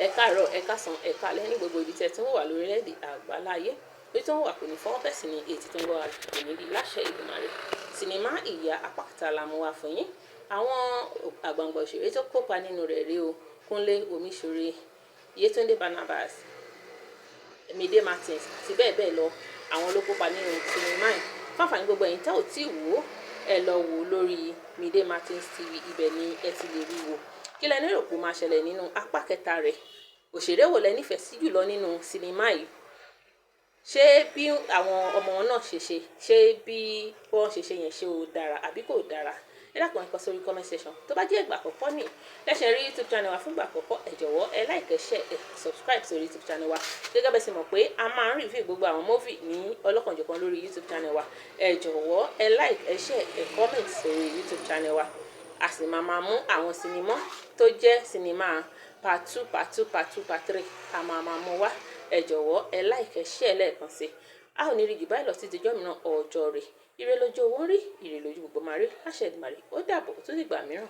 Ẹ káàárọ̀, ẹ káàsán, ẹ káalẹ́ ní gbogbo ibi tí ẹ ti ń wà lórílẹ̀‐èdè àgbáláyé. Ojú tó ń wà kò ní fọ́, bẹ́ẹ̀ sì ni etí tó ń gbọ́ wa kò ní di láṣẹ Èdùmàrè. Sinimá Ìyá apá kẹta la mú wá fún yín. Àwọn àgbàǹgbà òṣèré tó kópa nínú rẹ̀ rí o: Kúnlé Omiṣore, Yétúndé Barnabas, Mide Martins àti bẹ́ẹ̀ bẹ́ẹ̀ lọ. Àwọn ló kópa nínú sinimá yìí. Fún àǹfààní gbogbo ẹ̀yin tẹ́ ò tí wò ó, ẹ lọ wò ó lórí Mide Martins TV, ibẹ̀ ni ẹ ti lè rí wò. Kí lẹ lérò pé ó máa ṣẹlẹ̀ nínú apá kẹta rẹ̀? Òṣèré wo lẹ nífẹ̀ẹ́ sí jùlọ nínú sinimá yìí? Ṣé bí àwọn ọmọ náà ṣe ṣe, ṣé bí wọ́n ṣe ṣe yẹn, ṣé ó dára àbí kò dára? Ẹ dákun, ẹ kọ sórí comment section. Tó bá jẹ́ ìgbà àkọ́kọ́ ní lẹ́sẹ̀ rí YouTube channel wa fúngbà àkọ́kọ́, ẹ jọ̀wọ́, ẹ like, ẹ share, ẹ subscribe sórí YouTube channel wa. Gẹ́gẹ́ bẹ́ẹ̀ sì mọ̀ pé a máa ń review gbogbo àwọn movie ní ọlọ́kanòjọ̀kan lórí YouTube channel wa. Ẹ jọ̀wọ́, ẹ like, ẹ share, ẹ comment sórí YouTube channel wa. A sì máa máa mú àwọn sinimá tó jẹ́ sinimá part two, part two, part two, part three, a máa máa mú wá. Ẹ jọ̀wọ́, ẹ like, ẹ share lẹ́ẹ̀kan sí. A ò ní rí jù báyìí lọ sí ìdíjọ́ mìíràn. Ọjọ́ rẹ̀, ire lójú owó ń rí, ire lójú gbogbo máa rí láṣẹ Èdùmàrè. Ó dàbọ̀, ó tún dìgbà mìíràn.